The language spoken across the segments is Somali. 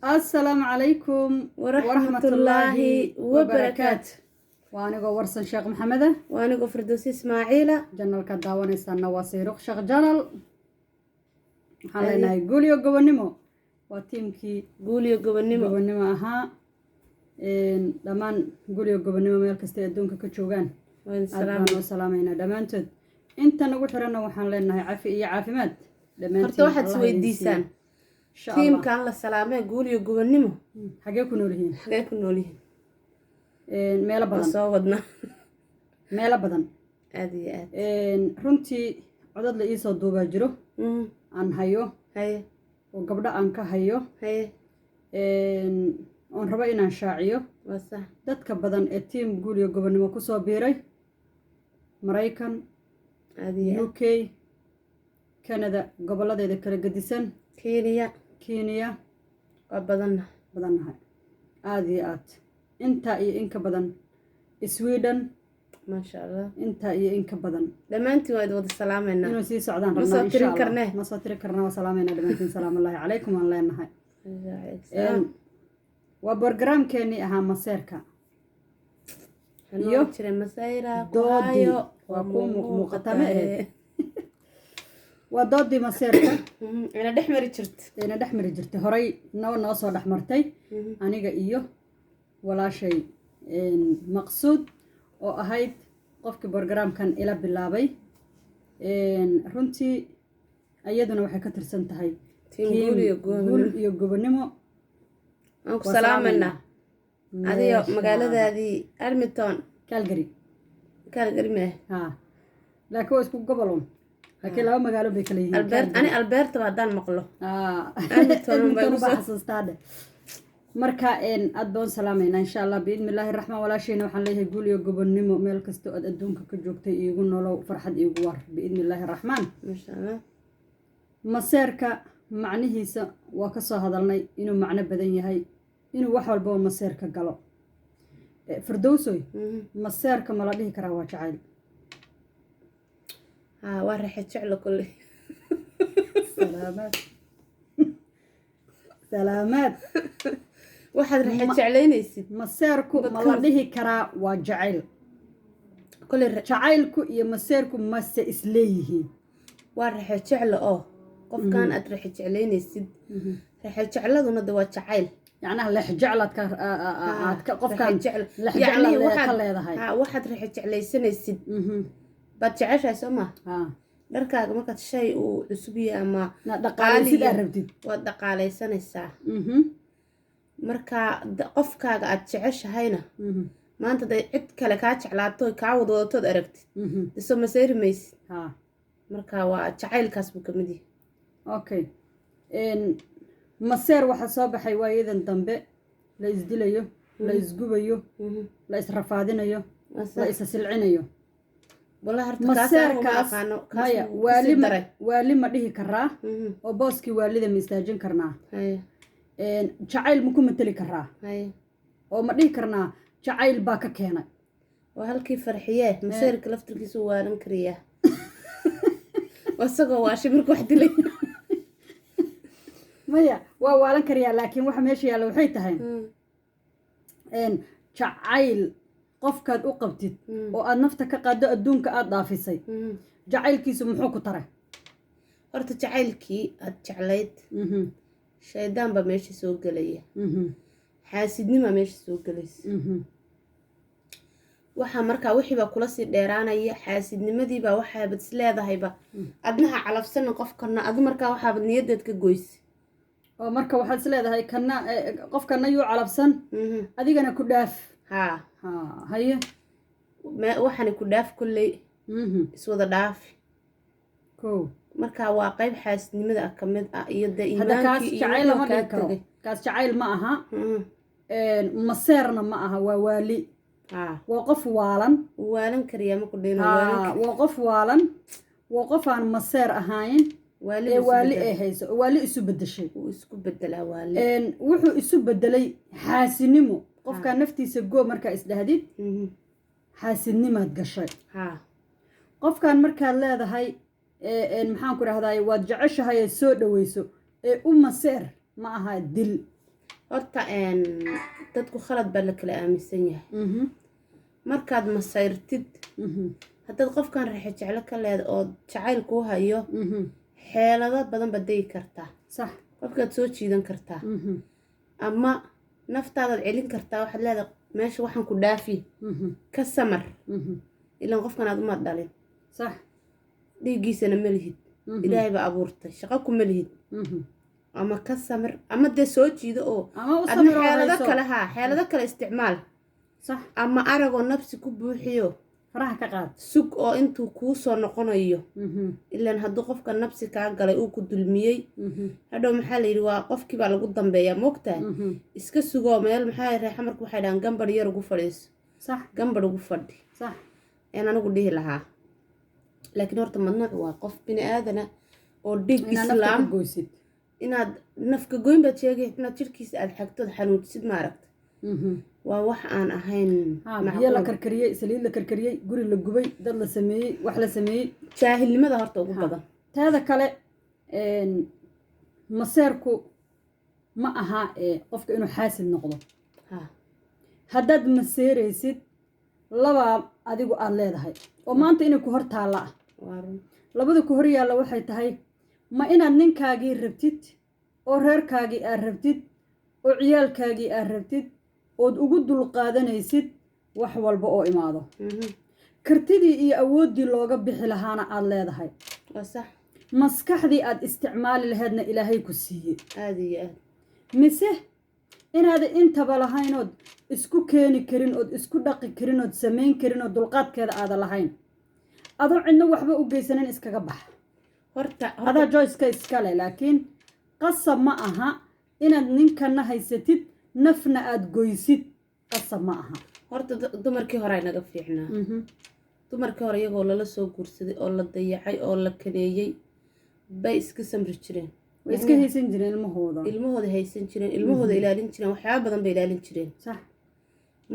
Asalaamu calaykum waraxmatullaahi wabarakaatu. Waa anigoo Warsan Sheekh Maxameda. Waa anigoo Firdowsi Ismaaciila. Channelka daawanaysaana waa Sayruq Sheekh Channel. Waxaan leenahay guul iyo gobonimo. Waa tiimkii Guul iyo Gobonimo. Gobonimo ahaa. Dhammaan guul iyo gobonimo meel kastay adduunka ka joogaan, waan aad salaam. Baan oo salaameynaa dhammaantood. Inta nagu xiranna waxaan leenahay cafi iyo caafimaad dhammaantiin. Horta waxaad Allah idin isweydiisaan siiyo. Insha Allah. Tiimkan la salaamee Guul iyo Gobonimo, xagee ku nool yihiin? Xagee ku nool yihiin? Meelo waa badan. Soo wadna. Meelo badan. Aada iyo aad. Runtii codad la iisoo duubaa jiro aan hayo oo gabdho aan ka hayo oon rabo inaan shaaciyo. Waa sax. Dadka badan ee tiim Guul iyo Gobonimo kusoo biiray Maraykan, Aada iyo aad. UK, Canada, goboladeeda kala gedisan, Kenya. Kenya. Waa badanna. Badannahay aada iyo aad, intaa iyo inka badan, Sweden. Maasha Allah. Intaa iyo inka badan. Dhammaantiin waa idin wada salaameynaa. Inuu sii socdaan Ma rabnaa soo insha tirin Allah. karnee. Ma soo tiri karnaa. Waa salaameynaa dhammaantiin. Salaamullaahi calaykum aan leenahay. Waa borogaraamkeenii ahaa maseerka iyo iyo jiray masayra ku doodii. Hayo. Waa kuu muuqata ma ahayd? Waa doodii maseerka. Ina dhex mari jirta. Ayna dhex mari jirtay, horay noo noo soo dhex martay aniga iyo walaashay Maqsuud oo ahayd qofkii borogaraamkan ila bilaabay. Runtii iyaduna waxay ka tirsan tahay tiim tiim Guul iyo Gobonimo. Guul iyo Gobonimo. Waan ku Waa salaameynaa adiga. Meesha. Magaaladaadii Edmonton. Calgary. Calgary meh? Ha, laakiin waa isku gobol un, laakiin laba magaalo bay kala yihiin. Albert, ani Alberta ba haddaan maqlo, Edmonton Edmonton baa igu baa soo- xasuustaa dheh. Marka aad baan u salaameynaa insha Allah biidni illaahi raxmaan. Walaashayna waxaan leeyahay guul iyo gobonnimo, meel kastoo aad adduunka ka joogtay iigu nolow, farxad iigu war biidni illaahi raxmaan. Maasha Allah. Maseerka macnihiisa waa ka soo hadalnay, inuu macno badan yahay, inuu wax walbaba maseerka galo. Firdowsoy, maseerka ma la dhihi karaa waa jacayl? Ha, waa raxe jeclo kolley. Salaamaad, salaamaad. Waxaad raxe jeclaynaysid. Maseerku ma la dhihi karaa waa jacayl? Kolley Jacaylku iyo maseerku mase isleeyihiin? Waa raxe jeclo oo qofkan aad raxe jeclaynaysid, raxe jecladuna de waa jacayl. Yacnaha lexjeclaad ka aad ka qofkan Raxe jeclo. lexjeclaad Yacni ka leedahay. Ha, waxaad raxe jeclaysanaysid baad jeceshahay, soo ma? Ha. Dharkaaga markaad shay uu cusub yahay ama na dhaqaalaysid qaali aad rabtid, waad dhaqaalaysanaysaa. Marka qofkaaga aad jeceshahayna maanta day cid kale kaa jeclaato, kaa wadwadatood aragtid, isoo masayri maysid. Marka waa jacaylkaas buu kamid yahay. Okay. Maseer waxaa soo baxay waayadan dambe la isdilayo, la isgubayo, la israfaadinayo, Waa la sax. isa silcinayo. Wallahi horta kaas anigu ma Maseerkaas aqaano kaas maya wuu waali kasii ma daray. Waali ma dhihi karaa oo booskii waalida ma istaajin karnaa? Jacayl ma ku mateli karaa oo ma dhihi karnaa jacayl baa ka keenay? Waa halkii farxiyee, maseerka laftirkiisu waalan kariyaa. Waa isagoo waashay markuu wax dilay. Maya, waa waalan karayaa, laakiin waxa meesha yaalla waxay tahay jacayl qofkaad u qabtid oo aad nafta ka qaaddo, adduunka aad dhaafisay, jacaylkiisu muxuu ku taray? Horta jacaylkii aad jeclayd, shaydaan baa meesha soo gelaya, xaasidnimaa meesha soo gelaysa. Waxaa markaa wixii baa kula sii dheeraanaya, xaasidnimadiibaa waxaabad is leedahayba adnaha calafsanin qofkana adu, markaa waxaabad niyadeed ka goysa. Oo marka waxaad is leedahay kana qofkana yuu calabsan, adigana ku dhaaf. Haa. Ha, haye. Waxani ku dhaaf kolley, iswada dhaafi. Ko. Marka waa qayb xaasidnimada ah kamid ah iyo dee Hadda kaas iimaankii iyo jacayl lama wixii dhihi kaa karo. tegay. Kaas jacayl ma aha, maseerna ma aha, waa waali. Waa qof waalan. Wuu waalan kariyaa, ma ku dhino? Waa qof waalan, waa qof aan maseer ahayn waali ee buu isu waali bedelaa. ee hayso, waali isu bedeshay. Wuu isku bedelaa waali. Wuxuu isu bedelay xaasinimo. Qofkaa naftiisa goo markaa isdhahdid, xaasidnimaad gashay. Qofkan markaad leedahay maxaan ku dhahday, waad jeceshahay ee soo dhaweyso ee u maseer ma aha dil. Horta dadku khalad baa la kala aaminsan yahay. Markaad masayrtid, haddaad qofkan reexe jeclo ka leeda oo jacayl kuu hayo, xeelado badan baad degi kartaa. Qofkaad soo jiidan kartaa ama naftaadaad celin kartaa. Waxaad leedahay, meesha waxaan ku dhaafi, ka samar, ilaan qofkan aad umaad dhalin, dhiiggiisana ma lihid, Ilaahay baa abuurtay, shaqo kuma lihid. Ama ka samir ama dee soo jiido oo ama u adna samir oo xeelado hayso. kale, haa, xeelado kale isticmaal. Ama aragoo nafsi ku buuxiyo, faraha ka qaad. Sug oo intuu kuu soo noqonayo. Ilaan hadduu qofka nafsi kaa galay, uu ku dulmiyey, hadhow maxaa la yidhi, waa qofkii baa lagu dambeeyaa, moogtahay? Iska sugoo meel, maxaa reexa marka waxay dhahaan, gambar yar ugu fadhiiso. Gambar ugu fadhi een anigu dhihi lahaa. Laakiin horta mamnuuc waa qof bini aadana oo dhiig inaad nafta ka islaam goysid. Inaad nafka goyn baad sheegay, inaad jirkiisa aad xagtood xanuujisid, maaragta, waa wax aan ahayn biyo la macquul. karkariyey, saliid la karkariyey, guri la gubay, dad la sameeyey, wax la sameeyey. Jaahilnimada horta ugu badan. Teeda kale, maseerku ma aha qofka inuu xaasid noqdo. Haddaad maseeraysid, labaa adigu aada leedahay oo maanta inay ku hor taalla ah. Waa run. Labada ku hor yaalla waxay tahay: ma inaad ninkaagii rabtid oo reerkaagii aad rabtid oo ciyaalkaagii aad rabtid ood ugu dulqaadanaysid wax walba oo imaado, kartidii iyo awooddii looga bixi lahaana aada leedahay, Waa sax. maskaxdii aad isticmaali lahaydna Ilaahay ku siiyey, Aada iyo aad. mise inaada intaba lahaynood isku keeni karin ood isku dhaqi karin ood samayn karin oo dulqaadkeeda aada lahayn, adoo cidna waxba u geysanin iskaga bax. Horta Adaa joyceka iskale, laakiin qasab ma aha inaad ninkana haysatid, nafna aada goysid, qasab ma aha. Horta dumarkii hore ay naga fiicnaa. Dumarkii hore iyagoo lala soo guursaday oo la dayacay oo la kaneeyey bay iska samri jireen. Way iska haysan jireen ilmahooda. Ilmahooda haysan jireen, ilmahooda ilaalin jireen, waxyaaba badan bay ilaalin jireen.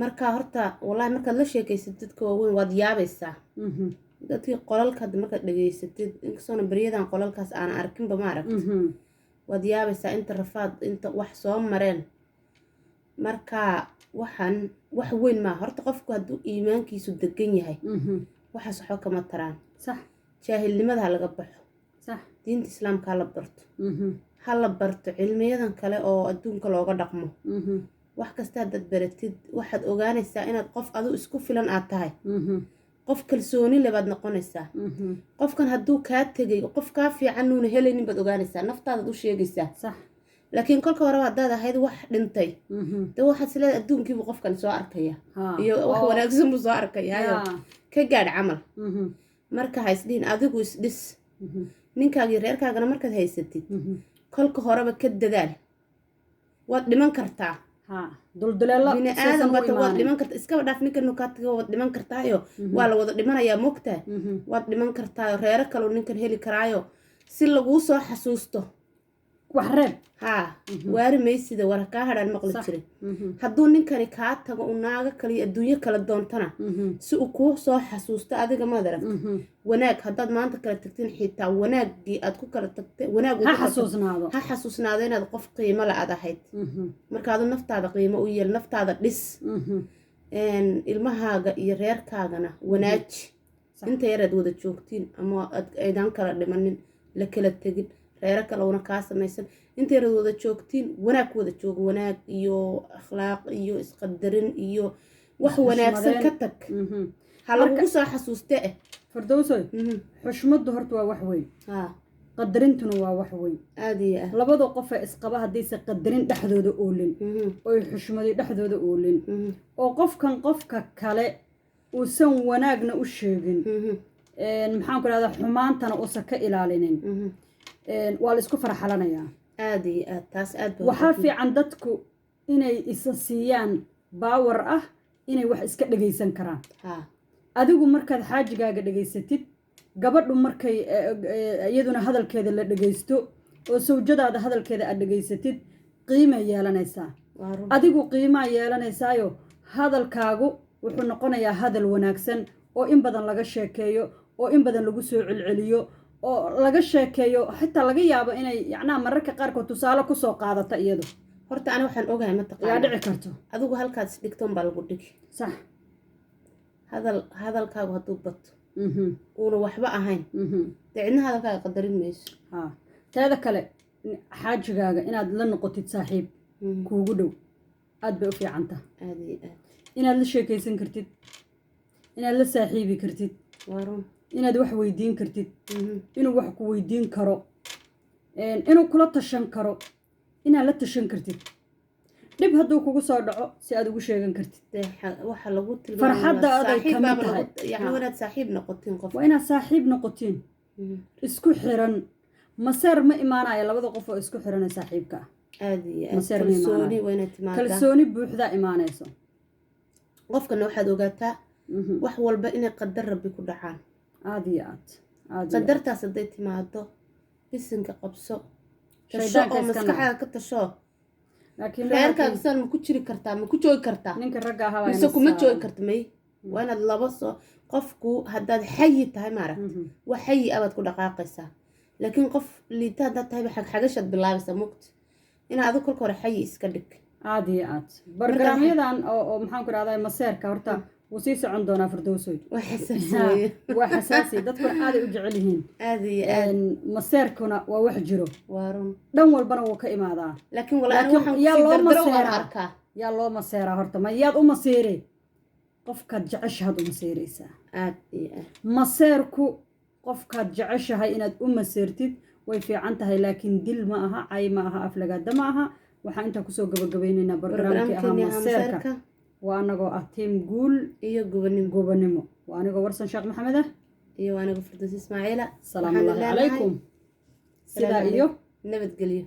Marka horta wallahi markaad la sheekaysatid dadka waaweyn, waad yaabaysaa. Dadkii qolalka hadda markaad dhegaysatid, inkastoona beryadan qolalkaas aanan arkinba, ma aragt, waad yaabaysaa inta rafaad, inta wax soo mareen. Marka waxaan wax weyn maa. Horta qofku hadduu iimaankiisu degan yahay, waxaas waxba kama taraan. Jaahilnimada ha laga baxo. Diinta Islaamka ha la barto, ha la barto cilmiyadan kale oo adduunka looga dhaqmo. Wax kasta haddaad baratid, waxaad ogaanaysaa inaad qof adu isku filan aad tahay. Qof kalsooni le baad noqonaysaa. Qofkan hadduu kaa tegay, qof kaa fiican nuuna helaynin baad ogaanaysaa, naftaadaad u sheegaysaa. Laakiin kolka horeba haddaad ahayd wax dhintay, de waxaad is leedahay adduunkiibuu qofkan soo arkaya iyo wax wanaagsan buu soo arkayaayo, ka gaadh camal. Marka ha isdhihin, adigu isdhis. Ninkaagii reerkaagana markaad haysatid, kolka horeba ka dadaal. Waad dhiman kartaa. Dulduleelo Bini saysan aadan u bata, waad imaanin. dhiman kartaa. Iskaba dhaaf ninkan kaa tago, waad dhiman kartaayo. Waa la wada dhimanayaa, mogtahay? Waad dhiman kartaayo, reero kaleu ninkan heli karaayo, si laguu soo xasuusto. Wax reeb. Haa, waari maysida, war kaa hadhaan maqli jiray. Hadduu ninkani kaa tago, uu naago kale iyo adduunyo kala doontana, si uu kuu soo xasuusto adiga, maad aragta, wanaag haddaad maanta kala tagtin, xitaa wanaaggii aad ku kala tagtay wanaag uu ha ku kala tagtay, xasuusnaado. Ha xasuusnaado inaad qof qiimo la aad ahayd. Marka adu naftaada qiimo u yeel, naftaada dhis. Ilmahaaga iyo reerkaagana wanaaji. Inta yaraad wada joogtiin ama aydaan kala dhimanin, la kala tegin, reero kale una kaa samaysan, inta yaraad wada joogtiin wanaag ku wada joogo, wanaag iyo akhlaaq iyo isqadarin iyo wax wanaagsan ka tag, ha lagugu soo xasuuste eh. Fardowsoy, xushmaddu horta waa wax weyn, qadarintuna waa wax weyn. Aada iyo aad. Labada qofee isqaba haddayse qadarin dhexdooda oolin, oy xushmadi dhexdooda oolin, oo qofkan qofka kale uusan wanaagna u sheegin, maxaan ku dhahdaa, xumaantana uusan ka ilaalinin, waa la isku farxalanayaa. Aada iyo aad, taas aad baa. Waxaa fiican dadku inay isa siiyaan power ah inay wax iska dhegaysan karaan. Adigu markaad xaajigaaga dhegaysatid, gabadhu markay iyaduna hadalkeeda la dhegaysto oo sawjadaada hadalkeeda aad dhegaysatid, qiimay yeelanaysaa. Waa run. Adigu qiimaa yeelanaysaayo, hadalkaagu wuxuu noqonayaa hadal wanaagsan oo in badan laga sheekeeyo oo in badan lagu soo celceliyo oo laga sheekeeyo, xitaa laga yaabo inay yacnaha mararka qaarkood tusaale kusoo qaadata iyadu. Horta ani waxaan ogahay, Yaa mataqaana, dhici karto. Adigu halkaad is dhigtoon baa lagu dhigi. Hadal, hadalkaagu hadduu bato, uuna waxba ahayn, dee cidna hadalkaaga qadarin mayso. Ha, teeda kale, xaajigaaga inaad la noqotid saaxiib kuugu dhow aad bay u fiicanta. Aada iyo aad. Inaad la sheekaysan kartid, inaad la saaxiibi kartid, Waa run. inaad wax weydiin kartid, inuu wax ku weydiin karo, inuu kula tashan karo, inaad la tashan kartid, dhib hadduu kugu soo dhaco si aad ugu sheegan kartid. Dee waxa lagu Farxadda tilmaamay aday saaxiib ka mid baaba tahay. Yacni waa inaad saaxiib noqotiin qof. Waa inaad saaxiib noqotiin, isku xiran. Maseer ma imaanaya labada qof oo isku xiran ee saaxiibka ah. Aada iyo aad. Maseer ma Kalsooni imaanayo. waa inaad timaadaa. Kalsooni buuxdaa imaanayso. Qofkana waxaad ogaataa wax walba inay qadar Rabbi ku dhacaan. Aada iyo aad, aada iyo aad. Qadartaas hadday timaado, bisinka qabso, tasho. Shaydaanka Oo iska naar. maskaxdaada ka tasho. Laakiin Reerkaaga saan ma ku jiri kartaa, ma ku joogi kartaa, ninka ragga ahaa waa mise ina kuma joogi saaran. karta? May, waa inaad laba soo qofku haddaad xayi tahay, maaragta, wax xayi abaad ku dhaqaaqaysaa, laakiin qof liita haddaad tahayba, xagxagashaad bilaabaysaa. Mugta inaad adigu kolka hore xayi iska dhig. Aada iyo aad. Barnaamijyadan oo maxaan ku rahdaa, maseerka, horta wuu sii socon doonaa, Firdowsoy. Waa xasaasi weeye. Waa xasaasi, dadkuna aaday u jecel yihiin. Aada iyo aad. Maseerkuna waa wax jiro. Waa run. Dhan walbana wuu ka imaadaa. Laakiin walaa Laakiin waxaan yaa kusii loo dardaro waan maseeraa? arkaa. Yaa loo maseeraa horta? Ma yaad u maseere? Qofkaad jeceshahaad u maseeraysaa. Aad iyo aad. Maseerku qofkaad jeceshahay inaad u maseertid way fiican tahay, laakiin dil ma aha, cay ma aha, aflagaada ma aha. Waxaan intaa kusoo gabagabaynaynaa barnaamijkii ahaa Barnaamijkeeni ahaa maseerka. Maseerka. Waa anagoo ah team Guul iyo Gobonimo. Gobonimo. Waa anigoo Warsan Sheekh Maxamed ah. Iyo aniga Firdaus Ismaaciila. Salaamu Waxaanu ullahi leenahay calaykum, sidaa Salaamu iyo nabadgelyo.